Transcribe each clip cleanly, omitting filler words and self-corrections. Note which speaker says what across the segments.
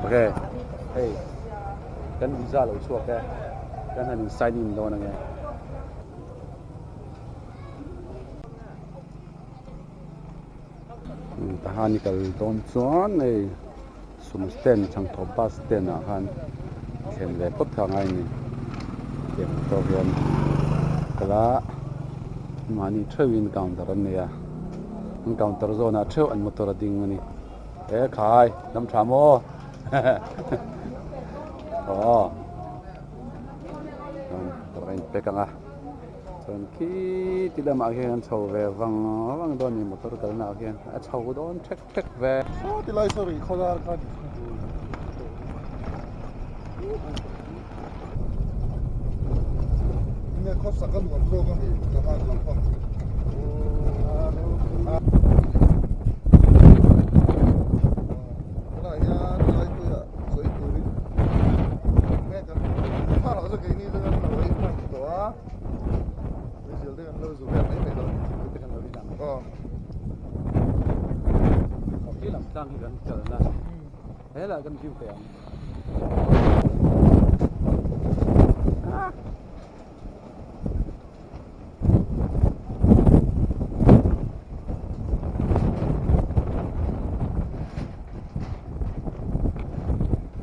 Speaker 1: Ok hei kan visa lo chhuak e kan han in sign in dawn ange. Tahan i kal dawn chuan hei sumo stand chhangthawp bus stand ah khan thlen ve phawt kha a ngai a ni tiang tawk hian kal a mahni theuhin counter an nei a an counter zawnah theuh an motor a ding a ni e khai lam tha maw aw motor a inpack ang a. Chuan khi ti lamah khian an chho ve vang vang dawn a ni motor kalna ah khian a chho dawn thek thek ve.
Speaker 2: Saw ti lai saw rih khawlar kha ni. Nge khawsak a nuam zawk a mi ka han lam pang chu. Tunah hian Laipuia sawi turin nge kan phar ah chu keini chu kan lo ei hman tawh a. Meizial te kan lo zu vel mai mai lo ni thingpui te kan lo in ang. Aw.
Speaker 1: Khi lam tlang hi kan kalna helah kan view thei ang.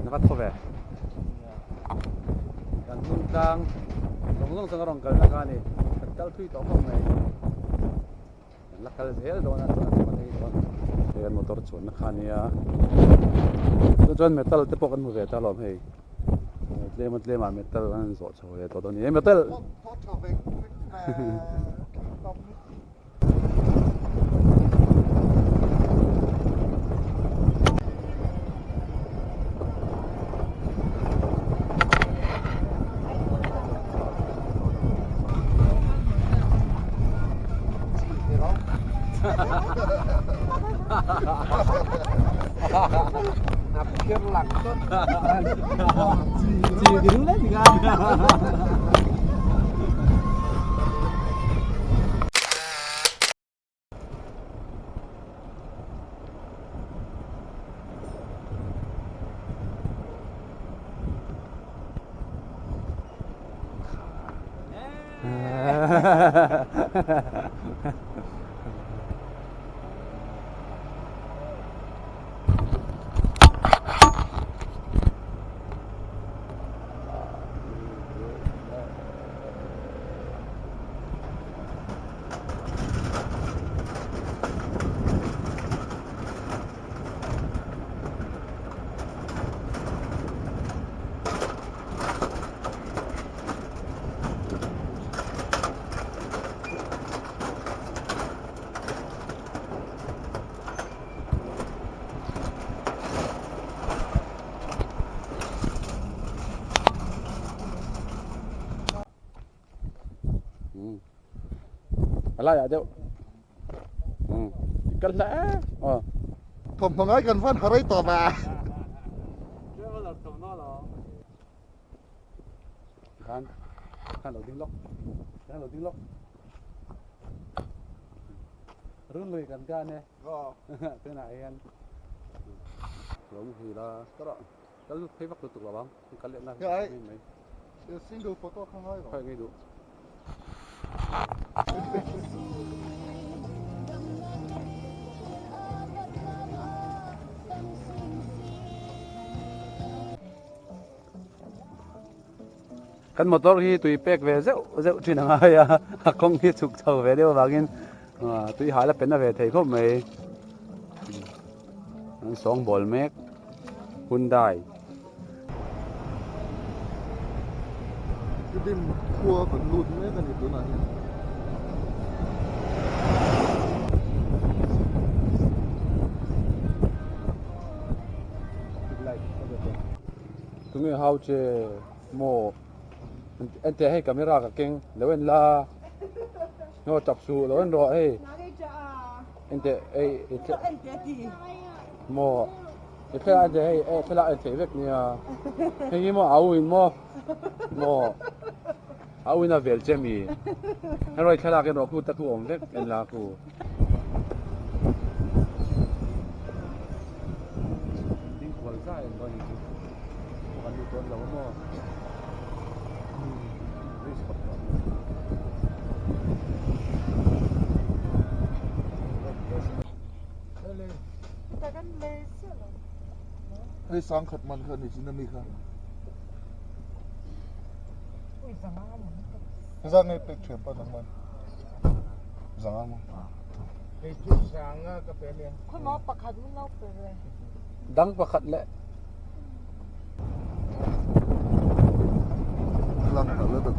Speaker 1: Naka thaw ve. Kan hnung tlang zawng zawng chuan a rawn kalna kha a ni. Kan kal thui tawh khawp mai. Kan la kal zel dawn a chuan a phei dawn. Hei an motor chuanna kha a nia. Chu chuan metal te pawh kan hmu ve ta alawm hei. Tlem a tlemah metal an han zawh chho ve tawh dawn a ni. Metal! A laiah deuh i kal hla e aw.
Speaker 2: Thawmhnaw ngai kan van ha rei tawh va.
Speaker 1: Khan khan lo ding lawk khan lo ding lawk run lui kan kan e tunah hian lo muhil a ka rawh kal phei vak lutuk lo ang kal leh na mai mai
Speaker 2: single photo kha ngai
Speaker 1: rawh ngai duh. Kan motor hi tui pek ve zeuh zeuh thin a ngai a, a kawng hi chhuk chho ve deuh avangin tui hal a pen a ve thei khawp mai. An sawngbawl mek Hyundai.
Speaker 2: Tidim khua kan lut mek a ni tunah hian.
Speaker 1: Tunge hau che maw ente hei camera ka keng lo en la ngaw chap suh lo en rawh hei ente hei maw i thlalak ente hei e thlalak en theih vek nia hei hi maw au in maw maw au in a vel che mi hei rawh i thlalak en rawh khu ta khu awm vek en la khu. zai an dawn ni chu pawh kan lut dawn lo a maw risk khawp tawh.
Speaker 2: Hei sangkhat man kha ni chin ami kha. Zan nge pek thiam pa nang man. Zanga mo.
Speaker 1: Dang pakhat leh.
Speaker 2: Lang ta le tak.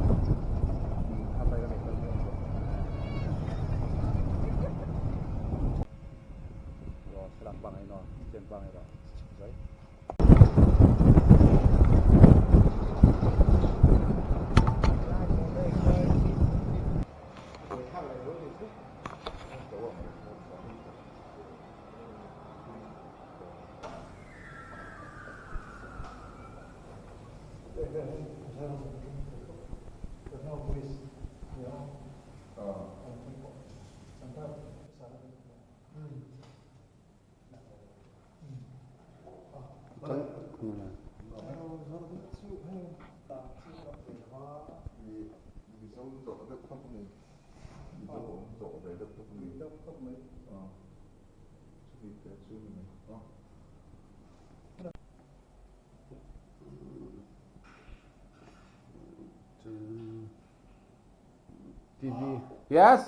Speaker 1: TV yes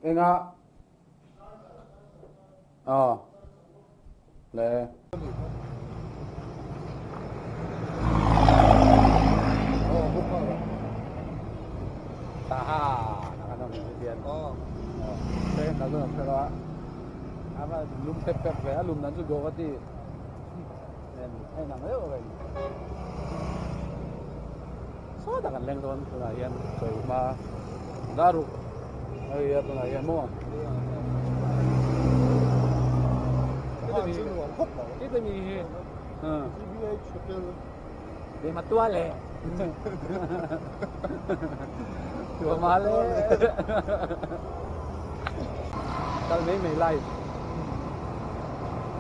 Speaker 1: enga Aw le. Lum pep pep ve a lum dan chu dawh ka ti nen hei nang deuh reng saw tak an leng dawn tunah hian chawi hma daruk hei a tunah hian maw Tua le tua ma le kal mai mai lai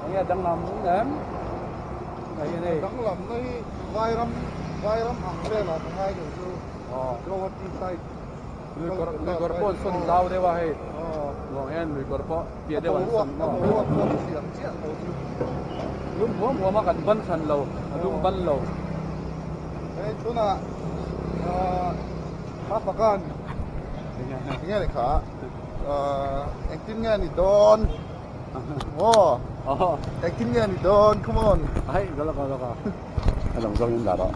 Speaker 1: enge danglam em
Speaker 2: Danglam na hi Vairam Vairam ang velah ka ngai lo chu Guwahati side
Speaker 1: Lui kawr pawh an sawn zau deuh a hei ruang hian lui kawr pawh piah deuh an sawn
Speaker 2: a boruak pawh a thiam chiah lo chu
Speaker 1: lum huam huam a kan ban hran lo a lum ban lo
Speaker 2: hei tunah Mapakan enge ni kha engtin nge ni dawn Aw engtin nge ni dawn come on
Speaker 1: hei lawk a lawk a a lang zawng in dah rawh.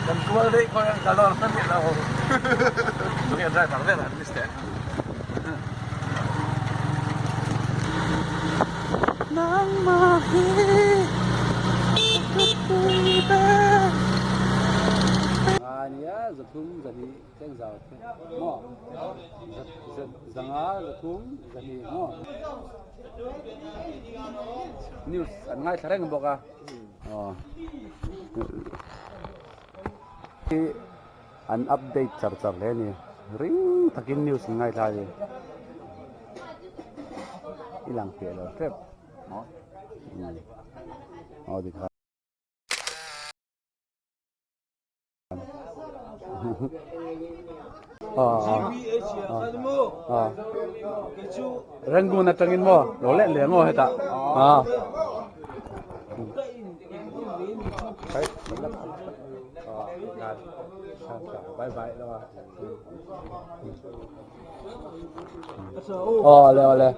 Speaker 1: Kan kual daih khawi ang ka lawr hman rih lo. Tunge driver vel an ni step. Nangmah hi ka pui ber. Ania zathum zahnih tleng zau te maw zanga zathum zahnih maw. News an ngaithla reng bawk a aw an update char char hle a ni ring takin news an ngaithla a ni i lang piah lo tep aw tikhan. Rangoon atangin maw lo leh leh maw hetah aw le aw le.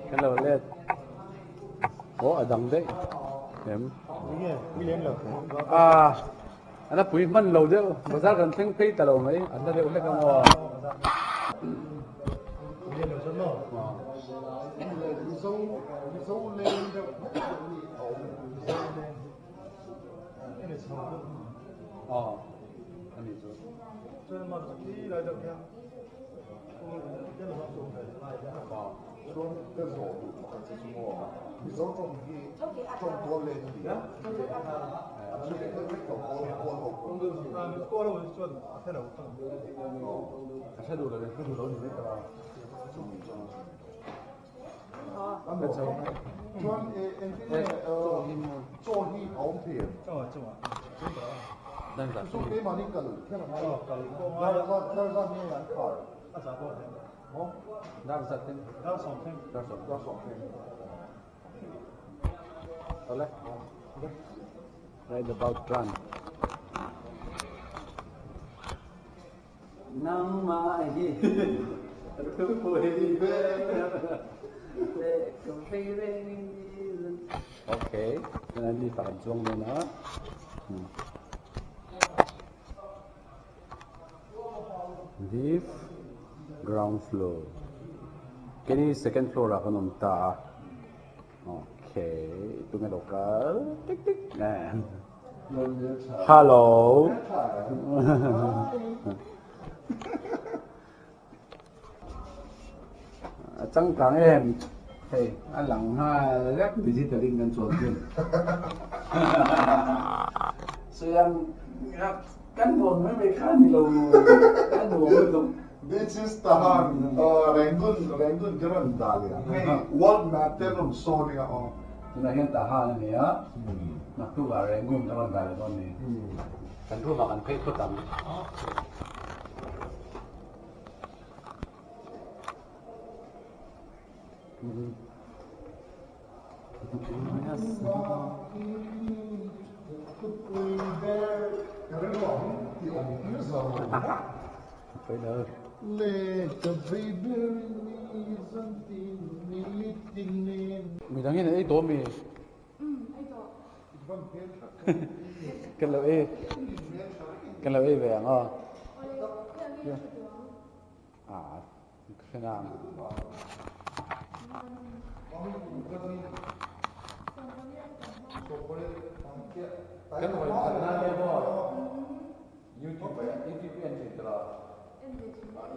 Speaker 1: Kan lo let aw a dang daih em. Ah, ana pui hman lo deuh, bazar kan thleng phei ta lo mai, an la deuh hlek ang aw. Aw, ani chu.
Speaker 2: Chuan ka zawh duh pakhat che chu maw Mizo tawng hi tawng tual leng a ni a, an hre vek vek lo kawl kawl ho pawh.
Speaker 1: A hre duh lo e, hre duh lo ni mai ta. Ka chho.
Speaker 2: Chuan engtin nge chaw hi a awm thei em? Chu keimahni kal kher a ngai. Dar zat dar zat nge an khar?
Speaker 1: Dar zat thleng. Dar sawm thleng. Dar sawm.
Speaker 2: Dar sawm thleng.
Speaker 1: Tawle. Right about run. Nangmah hi thupui ber Okay, kan lift ah kan chuang dawn a. Lift ground floor. Keni second floor ah kan awm ta a. Okay, tunge lo kal tik tik. Hello. A changkang em hei a lang nghal vek digital in kan chuan thung Siang kan nuam mai mai kha ni lo a nuam lutuk.
Speaker 2: This is Tahan Rangoon Rangoon ka rawn dah leh ang hei world map te an rawn show nia aw.
Speaker 1: Tunah hian Tahan a ni a naktuk ah Rangoon ka rawn dah leh dawn ni. Kan room ah kan phei phawt ang. Midang hian an ei tawh ami? Kan lo ei kan lo ei ve ang aw. Ah, khenang. Kan hawi khat na le maw? YouTube YouTube en thin tawh.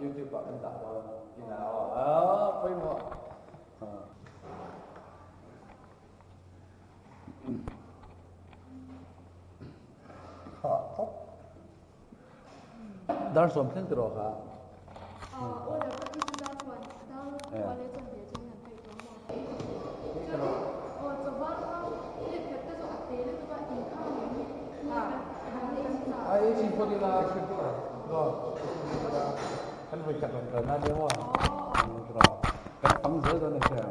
Speaker 1: YouTube ah kan dah dawn. Ina aw. Ah, pawimawh. Dar sawm thleng tiraw kha? Ai chin phawt ila kan vawi khat rawn kal na nia maw tiraw kan pang zel dawn a sia.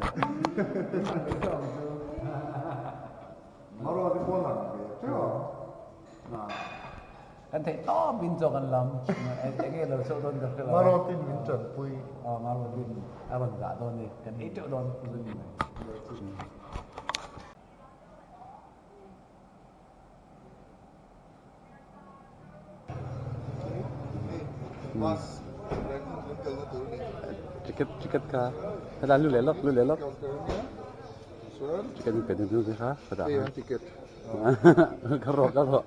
Speaker 2: Maro te pawh lang ve teuh ang.
Speaker 1: Kan theih tawp in chaw kan lam. Eng nge lo chauh dawn ka hre lo.
Speaker 2: Maro tin min tanpui.
Speaker 1: Aw Maro tin a rawn dah dawn ni. Kan ei teuh dawn zun ni mai.
Speaker 2: Bus Rangoon kan kalna tur a ni.
Speaker 1: Ticket ticket kha helai lu leh lawk lu leh lawk. Ticket min pe ding ding kha ka dah
Speaker 2: khan. Ticket.
Speaker 1: Ka rawh ka rawh.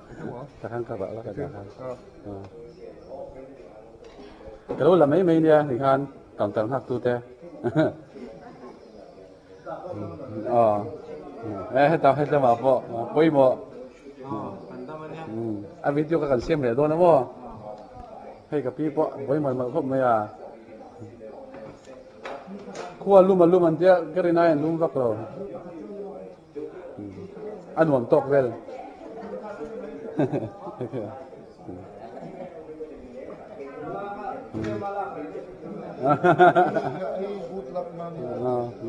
Speaker 1: Ka khan ka rawh la ka dah khan. Ka lo la mai mai nia ni khan counter nghak tu te. Aw e heta hetlama pawh pawimawh a video kha kan siam leh dawn a maw hei ka pi pawh vawi mawlh mawlh khawp mai a khua lum a lum an tia ka rin ai an lum vak lo a nuam tawk vel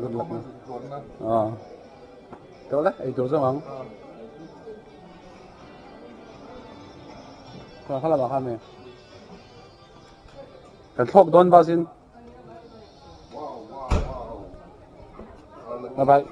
Speaker 1: Good luck na. Tawh le, ei tur zawng ang. Kha kha lamah khan mi. Kan thlawk dawn bus in. Bye bye.